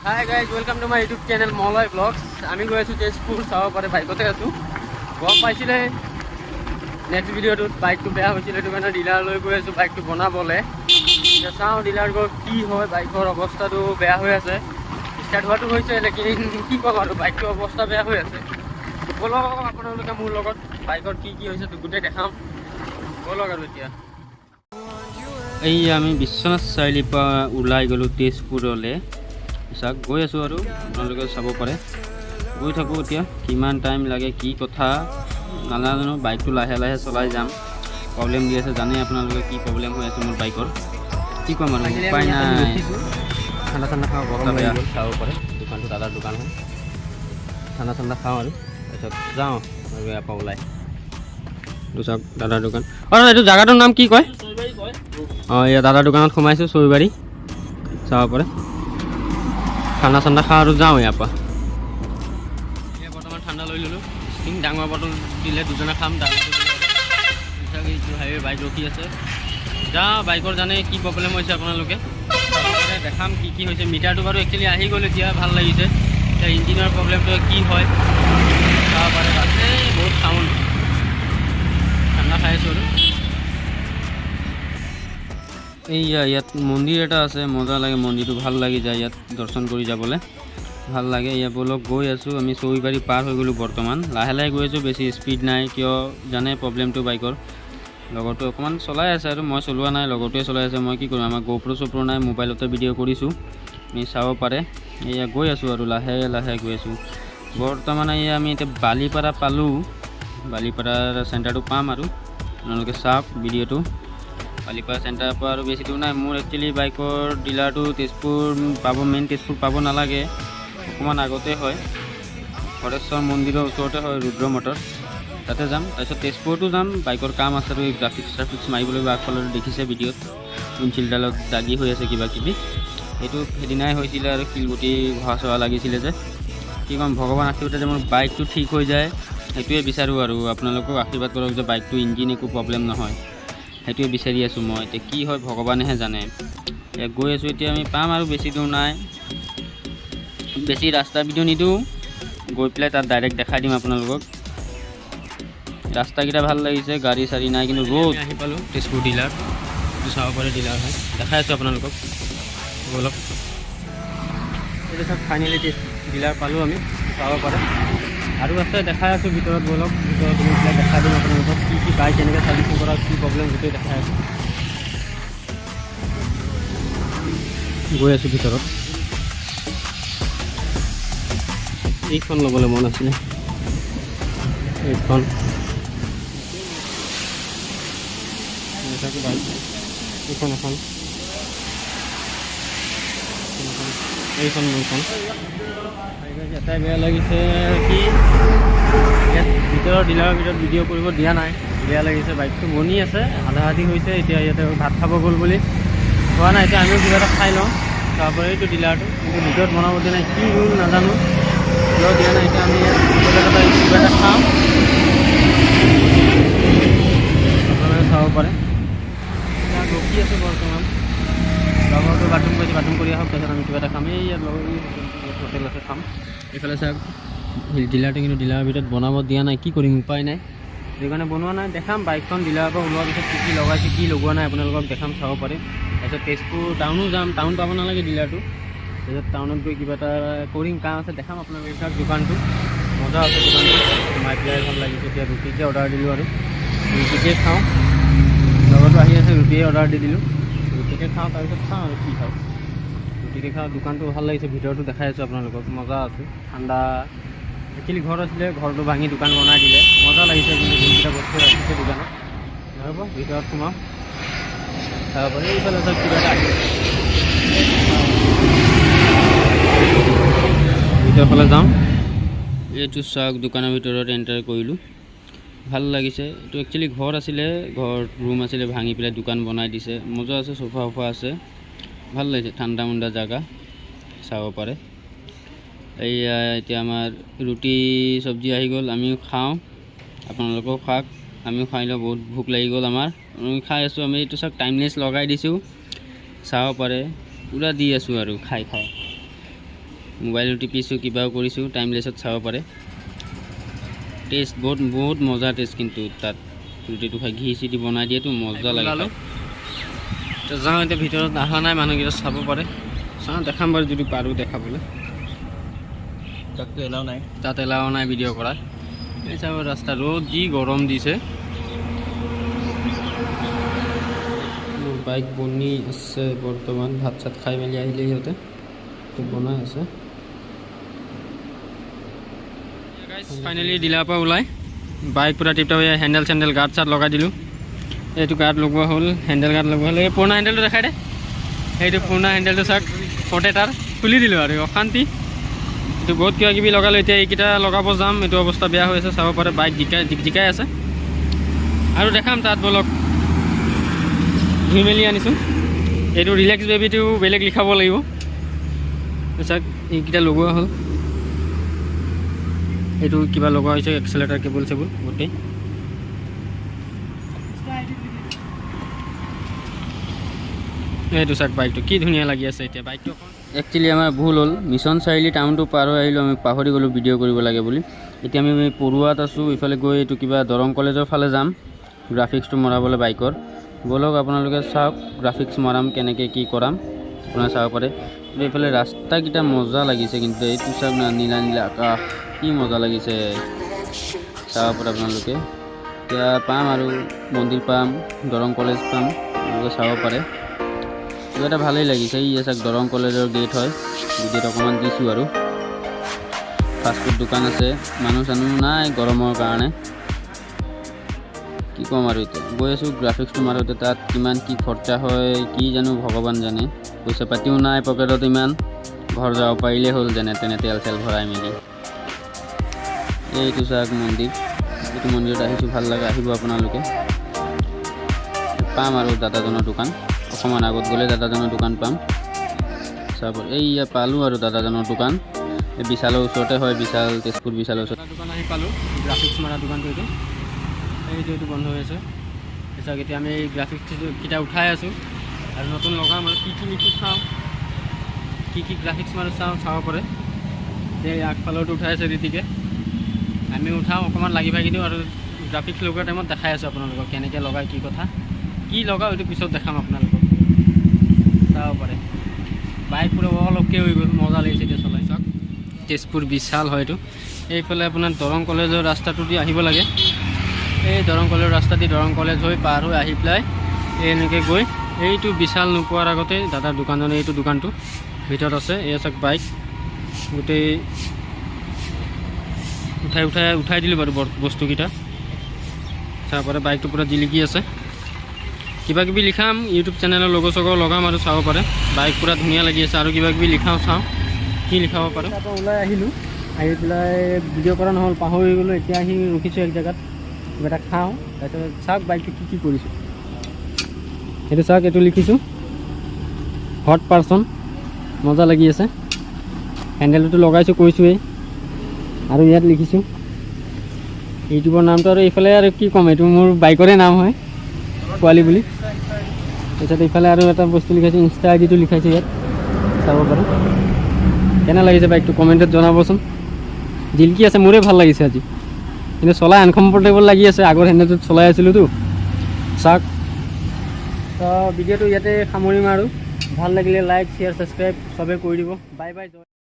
Hi guys, welcome to my YouTube channel Malay blogs. আমি গৈ আছোঁ তেজপুৰ, চাব পাৰে বাইকতে আছোঁ। গম পাইছিলে নেক্সট ভিডিঅ'টোত বাইকটো বেয়া হৈছিলে, সেইটো কাৰণে ডিলাৰ লৈ গৈ আছোঁ বাইকটো বনাবলৈ। এতিয়া চাওঁ ডিলাৰ গৈ কি হয়। বাইকৰ অৱস্থাটো বেয়া হৈ আছে। ষ্টাৰ্ট হোৱাটো হৈছে, লেকিন কি ক'ম আৰু, বাইকটোৰ অৱস্থা বেয়া হৈ আছে। ব'লক আপোনালোকে মোৰ লগত, বাইকৰ কি কি হৈছে গোটেই দেখাম, ব'লক। আৰু এতিয়া এই আমি বিশ্বনাথ চাৰিআলিৰ পৰা ওলাই গ'লোঁ তেজপুৰলৈ। চাওক, গৈ আছোঁ আৰু আপোনালোকে চাব পাৰে, গৈ থাকোঁ। এতিয়া কিমান টাইম লাগে, কি কথা নাজানো। বাইকটো লাহে লাহে চলাই যাম। প্ৰব্লেম দি আছে, জানেই আপোনালোকে কি প্ৰব্লেম হৈ আছে মোৰ বাইকৰ। কি ক'ম আৰু, উপায় নাই। ঠাণ্ডা ঠাণ্ডা খাওঁ, গৰম লাগি গ'ল। চাব পাৰে দোকানটো দাদাৰ দোকান হয়। ঠাণ্ডা ঠাণ্ডা খাওঁ আৰু তাৰপিছত যাওঁ আৰু ইয়াৰ পৰা ওলাই। এইটো চাওক, দাদাৰ দোকান। অঁ, এইটো জেগাটোৰ নাম কি কয়? অঁ, ইয়াত দাদাৰ দোকানত সোমাইছোঁ, চৈবাৰী, চাব পাৰে। ঠাণ্ডা চাণ্ডা খাওঁ আৰু যাওঁ ইয়াৰ পৰা। এতিয়া বৰ্তমান ঠাণ্ডা লৈ ল'লোঁ। ষ্টিং ডাঙৰ বটল দিলে, দুজনে খাম ডাঙৰটো দিলে। আৰু এইটো হাইৱে, বাইক ৰখি আছে। যাওঁ, বাইকৰ জানে কি প্ৰব্লেম হৈছে, আপোনালোকে চাব পাৰে, দেখাম কি কি হৈছে। মিটাৰটো বাৰু একচুৱেলি আহি গ'ল, এতিয়া ভাল লাগিছে। এতিয়া ইঞ্জিনৰ প্ৰব্লেমটো কি হয় চাব পাৰে। আছে বহুত চাউণ্ড। ঠাণ্ডা খাই আছোঁ। আৰু এইয়া ইয়াত মন্দিৰ এটা আছে, মজা লাগে মন্দিৰটো, ভাল লাগি যায় ইয়াত দৰ্শন কৰি যাবলৈ, ভাল লাগে। ইয়াত ব'লক, গৈ আছোঁ। আমি চৈবাৰী পাৰ হৈ গ'লোঁ। বৰ্তমান লাহে লাহে গৈ আছোঁ, বেছি স্পীড নাই। কিয় জানে প্ৰব্লেমটো বাইকৰ। লগৰটো অকণমান চলাই আছে আৰু মই চলোৱা নাই, লগৰটোৱে চলাই আছে। মই কি কৰিম, আমাৰ গ'প্ৰ' চ'প্ৰ' নাই, মোবাইলতে ভিডিঅ' কৰিছোঁ, আপুনি চাব পাৰে। এয়া গৈ আছোঁ আৰু লাহে লাহে গৈ আছোঁ। বৰ্তমান এয়া আমি এতিয়া বালিপাৰা পালোঁ, বালিপাৰাৰ চেণ্টাৰটো পাম আৰু আপোনালোকে চাওক ভিডিঅ'টো। বালিপাৰা চেণ্টাৰৰ পৰা আৰু বেছি দূৰ নাই। মোৰ একচুৱেলি বাইকৰ ডিলাৰটো তেজপুৰ পাব, মেইন তেজপুৰ পাব নালাগে, অকণমান আগতে হয়, হৰেশ্বৰ মন্দিৰৰ ওচৰতে হয়, ৰুদ্ৰ মটৰ। তাতে যাম, তাৰপিছত তেজপুৰতো যাম, বাইকৰ কাম আছে। আৰু এই গ্ৰাফিক্স ট্ৰাফিক্স মাৰিব লাগিব। আগফালে দেখিছে ভিডিঅ'ত উইণ্ডশ্বিল্ডডালত দাগি হৈ আছে কিবা কিবি, সেইটো সেইদিনাই হৈছিলে আৰু শিলগুটি ঘঁহা চহা লাগিছিলে যে। কি ক'ম, ভগৱান আশীৰ্বাদে যে মোৰ বাইকটো ঠিক হৈ যায়, সেইটোৱে বিচাৰোঁ। আৰু আপোনালোকেও আশীৰ্বাদ কৰক যে বাইকটো ইঞ্জিন একো প্ৰব্লেম নহয়, সেইটোৱে বিচাৰি আছোঁ মই। এতিয়া কি হয় ভগৱানেহে জানে। এতিয়া গৈ আছোঁ, এতিয়া আমি পাম আৰু বেছি দূৰ নাই। বেছি ৰাস্তা ভিডিঅ' নিদিওঁ, গৈ পেলাই তাত ডাইৰেক্ট দেখাই দিম আপোনালোকক। ৰাস্তাকেইটা ভাল লাগিছে, গাড়ী চাড়ী নাই, কিন্তু ৰ'দ। আহি পালোঁ তেজপুৰ ডিলাৰ, এইটো চাব পাৰে, ডিলাৰ হয়, দেখাই আছোঁ আপোনালোকক, ব'লক। এইটো চাওক, ফাইনেলি ডিলাৰ পালোঁ আমি, চাব পাৰে। আৰু আছে, দেখাই আছোঁ ভিতৰত, ব'লক। ভিতৰত গৈ পেলাই দেখাই দিম আপোনালোকক কি কি বাইক কেনেকৈ চাৰ্ভিচিং কৰা, কি প্ৰব্লেম, গোটেই দেখাই আছোঁ। গৈ আছোঁ ভিতৰত। এইখন ল'বলৈ মন আছিলে, এইখন বাইক, এইখন এখন, এইখন, এইখন মোৰখন। এটাই বেয়া লাগিছে কি, ইয়াত ভিতৰৰ ডিলাৰৰ ভিতৰত ভিডিঅ' কৰিব দিয়া নাই, বেয়া লাগিছে। বাইকটো বনি আছে, আধা আধি হৈছে। এতিয়া ইয়াতে ভাত খাব গ'ল বুলি হোৱা নাই। এতিয়া আমিও কিবা এটা খাই লওঁ। তাৰপৰা এইটো ডিলাৰটো, কিন্তু ভিতৰত বনাব দিয়া নাই, কি ৰুল নাজানো, কিয় দিয়া নাই। এতিয়া আমি ইয়াত হোটেল এটা কিবা এটা খাওঁ, আপোনালোকে চাব পাৰে। এতিয়া ৰখি আছোঁ বৰ্তমান, লগৰটো বাথৰুম কৰিছে, বাথৰুম কৰি আহক, তাৰপিছত আমি কিবা এটা খাম। এই ইয়াত লগৰ হোটেল আছে, খাম। এইফালে চাওক ডিলাৰটো, কিন্তু ডিলাৰৰ ভিতৰত বনাব দিয়া নাই। কি কৰিম, উপায় নাই, সেইকাৰণে বনোৱা নাই। দেখাম বাইকখন ডিলাৰৰ পৰা ওলোৱাৰ পিছত কি কি লগাইছে, কি লগোৱা নাই, আপোনালোকক দেখাম, চাব পাৰে। তাৰপিছত তেজপুৰ টাউনো যাম, টাউন পাব নালাগে ডিলাৰটো। তাৰপিছত টাউনত গৈ কিবা এটা কৰিম, কাম আছে, দেখাম আপোনালোক। চাওক দোকানটো, মজা আছে দোকানটো, সোমাই পেলাই ভাল লাগিছে। এতিয়া ৰুটিকে অৰ্ডাৰ দিলোঁ আৰু ৰুটিকে খাওঁ। লগৰটো আহি আছে, ৰুটিয়ে অৰ্ডাৰ দি দিলোঁ, ৰুটিকে খাওঁ, তাৰপিছত চাওঁ আৰু কি খাওঁ। ৰুটিকে খাওঁ। দোকানটো ভাল লাগিছে, ভিতৰতো দেখাই আছোঁ আপোনালোকক, মজা আছে, ঠাণ্ডা। একচুৱেলি ঘৰ আছিলে, ঘৰটো ভাঙি দোকান বনাই দিলে। মজা লাগিছে, কিন্তু যোনকেইটা বস্তু ৰাখিছে দোকানত। নহ'ব, ভিতৰত সোমাওঁ। তাৰপৰা এইফালে চাওক, কিবা এটা আহি আছে। ভিতৰৰ ফালে যাওঁ। এইটো চাওক, দোকানৰ ভিতৰত এণ্টাৰ কৰিলোঁ, ভাল লাগিছে। এইটো একচুৱেলি ঘৰ আছিলে, ঘৰ ৰুম আছিলে, ভাঙি পেলাই দোকান বনাই দিছে। মজা আছে, চোফা চোফা আছে, ভাল লাগিছে, ঠাণ্ডা মুণ্ডা জাগা, চাব পাৰে। এইয়া এতিয়া আমাৰ ৰুটি চব্জি আহি গ'ল, আমিও খাওঁ, আপোনালোকেও খাওক, আমিও খাই লওঁ, বহুত ভোক লাগি গ'ল আমাৰ। আমি খাই আছোঁ। আমি এইটো চাওক, টাইমলেছ লগাই দিছোঁ, চাব পাৰে, পূৰা দি আছোঁ আৰু খাই খাই। মোবাইলো টিপিছোঁ, কিবাও কৰিছোঁ, টাইম লেছত চাব পাৰে। টেষ্ট বহুত বহুত মজা টেষ্ট। কিন্তু তাত ৰুটিটো খাই ঘি চি দি বনাই দিয়েতো, মজা লাগে খাই। এতিয়া যাওঁ, এতিয়া ভিতৰত অহা নাই মানুহকেইটা, চাব পাৰে। চাওঁ, দেখাম বাৰু যদি পাৰোঁ দেখাবলৈ। তাততো এলাও নাই। তাত এলাও নাই ভিডিঅ' কৰা। এই চাব ৰাস্তা, ৰ'দ যি গৰম দিছে। মোৰ বাইক বনি আছে বৰ্তমান। ভাত চাত খাই মেলি আহিলে সিহঁতে, তো বনাই আছে। ফাইনেলি ডিলাৰৰ পৰা ওলাই বাইক পূৰা টিপটপ। হেণ্ডেল চেণ্ডেল, গাৰ্ড চাৰ্ড লগাই দিলোঁ। এইটো গাৰ্ড লগোৱা হ'ল, হেণ্ডেল গাৰ্ড লগোৱা হ'ল। এই পুৰণা হেণ্ডেলটো দেখাই দে। সেইটো পুৰণা হেণ্ডেলটো চাওক, ফটেটাৰ খুলি দিলোঁ আৰু অশান্তি। এইটো বহুত কিবা কিবি লগালোঁ। এতিয়া এইকেইটা লগাব যাম। এইটো অৱস্থা বেয়া হৈ আছে, চাব পাৰে। বাইক জিকাই জিকাই আছে আৰু দেখাম তাত। ব'লক, ধুই মেলি আনিছোঁ। এইটো ৰিলেক্স বেবীটো বেলেগ লিখাব লাগিব। চাওক, এইকেইটা লগোৱা হ'ল। এইটো কিবা লগোৱা হৈছে, এক্সেলেটাৰ কেবুল চেবুল গোটেই। এইটো চাওক, বাইকটো কি ধুনীয়া লাগি আছে এতিয়া। বাইকটো একচুৱেলি আমাৰ ভুল হ'ল। মিছন চাৰিআলি টাউনটো পাৰ হৈ আহিলোঁ আমি, পাহৰি গ'লোঁ ভিডিঅ' কৰিব লাগে বুলি। এতিয়া আমি পৰুৱাত আছোঁ। ইফালে গৈ এইটো কিবা দৰং কলেজৰ ফালে যাম গ্ৰাফিক্সটো মৰাবলৈ বাইকৰ। ব'লক, আপোনালোকে চাওক গ্ৰাফিক্স মৰাম কেনেকৈ, কি কৰাম, আপোনালোকে চাব পাৰে। কিন্তু এইফালে ৰাস্তাকেইটা মজা লাগিছে। কিন্তু এইটো চাওক না, নীলা নীলা আকাশ, কি মজা লাগিছে, চাব পাৰে আপোনালোকে। এতিয়া পাম আৰু মন্দিৰ পাম, দৰং কলেজ পাম, আপোনালোকে চাব পাৰে। কিবা এটা ভালেই লাগিছে। ই চাওক, দৰং কলেজৰ গেট হয়। ভিডিঅ'ত অকণমান দিছোঁ। আৰু ফাষ্টফুড দোকান আছে। মানুহ চানুহ নাই গৰমৰ কাৰণে, কি ক'ম আৰু। এতিয়া গৈ আছোঁ গ্ৰাফিক্সটো মাৰোঁতে। তাত কিমান কি খৰচা হয় কি জানো, ভগৱান জানে। পইচা পাতিও নাই পকেটত ইমান। ঘৰ যাব পাৰিলেই হ'ল যেনে তেনে তেল চেল ভৰাই মেলি। এইটো চাওক মন্দিৰ। এইটো মন্দিৰত আহিছোঁ, ভাল লাগে, আহিব আপোনালোকে। পাম আৰু দাদাজনৰ দোকান, অকণমান আগত গ'লে দাদাজনৰ দোকান পাম, চাব। এইয়া পালোঁ আৰু দাদাজনৰ দোকান। এই বিশালৰ ওচৰতে হয়, বিশাল, তেজপুৰ বিশালৰ ওচৰত দোকান আহি পালোঁ। গ্ৰাফিক্স মৰা দোকানটো এইটো। এইটো এইটো বন্ধ হৈ আছে। চাওক, এতিয়া আমি গ্ৰাফিক্স কেইটা উঠাই আছোঁ আৰু নতুন লগাম। আৰু কি কি লিখোঁ চাওঁ, কি কি গ্ৰাফিক্স মাৰোঁ চাওঁ, চাব পাৰে। এই আগফালৰটো উঠাই আছে ঋতিকে। আমি উঠাওঁ, অকণমান লাগি ভাগি দিওঁ আৰু গ্ৰাফিক্স লগোৱা টাইমত দেখাই আছোঁ আপোনালোকক কেনেকৈ লগাই, কি কথা, কি লগাওঁ এইটো পিছত দেখাম আপোনালোকক, চাব পাৰে। বাইক পূৰা অল অ'কে হৈ গ'ল, মজা লাগিছে এতিয়া চলাই। চাওক, তেজপুৰ বিশাল হয় এইটো। এইফালে আপোনাৰ দৰং কলেজৰ ৰাস্তাটো দি আহিব লাগে। এই দৰং কলেজৰ ৰাস্তা দি দৰং কলেজ হৈ পাৰ হৈ আহি পেলাই এই এনেকৈ গৈ এইটো বিশাল নোপোৱাৰ আগতে দাদাৰ দোকানজনে, এইটো দোকানটো ভিতৰত আছে। এই চাওক, বাইক গোটেই উঠাই উঠাই উঠাই দিলোঁ বাৰু বস্তুকেইটা। চাব পাৰে, বাইকটো পূৰা জিলিকি আছে। কিবা কিবি লিখাম, ইউটিউব চেনেলৰ লগো চগো লগাম আৰু চাব পাৰে। বাইক পূৰা ধুনীয়া লাগি আছে। আৰু কিবা কিবি লিখাওঁ, চাওঁ কি লিখাব পাৰোঁ। তাৰপৰা ওলাই আহিলোঁ, আহি পেলাই ভিডিঅ' কৰা নহ'ল, পাহৰি গ'লোঁ। এতিয়া আহি ৰখিছোঁ এক জেগাত, কিবা এটা খাওঁ। তাৰপিছত চাওক বাইকটো কি কি কৰিছোঁ। সেইটো চাওক, এইটো লিখিছোঁ হট পাৰ্চন, মজা লাগি আছে। হেণ্ডেলটো লগাইছোঁ, কৈছোঁৱেই। আৰু ইয়াত লিখিছোঁ ইউটিউবৰ নামটো। আৰু এইফালে আৰু কি ক'ম, এইটো মোৰ বাইকৰে নাম হয়, পোৱালি বুলি। তাৰপিছত এইফালে আৰু এটা বস্তু লিখাইছোঁ, ইনষ্টা আই ডিটো লিখাইছোঁ ইয়াত, চাব পাৰে। কেনে লাগিছে বাইকটো কমেণ্টত জনাবচোন। জিলকি আছে, মোৰে ভাল লাগিছে আজি। কিন্তু চলাই আনকমফৰ্টেবল লাগি আছে, আগৰ হেণ্ডেলটোত চলাই আছিলোঁতো। চাওক, তো ভিডিঅ'টো ইয়াতে সামৰিম আৰু ভাল লাগিলে লাইক, শ্বেয়াৰ, ছাবস্ক্ৰাইব চবে কৰি দিব। Bye bye.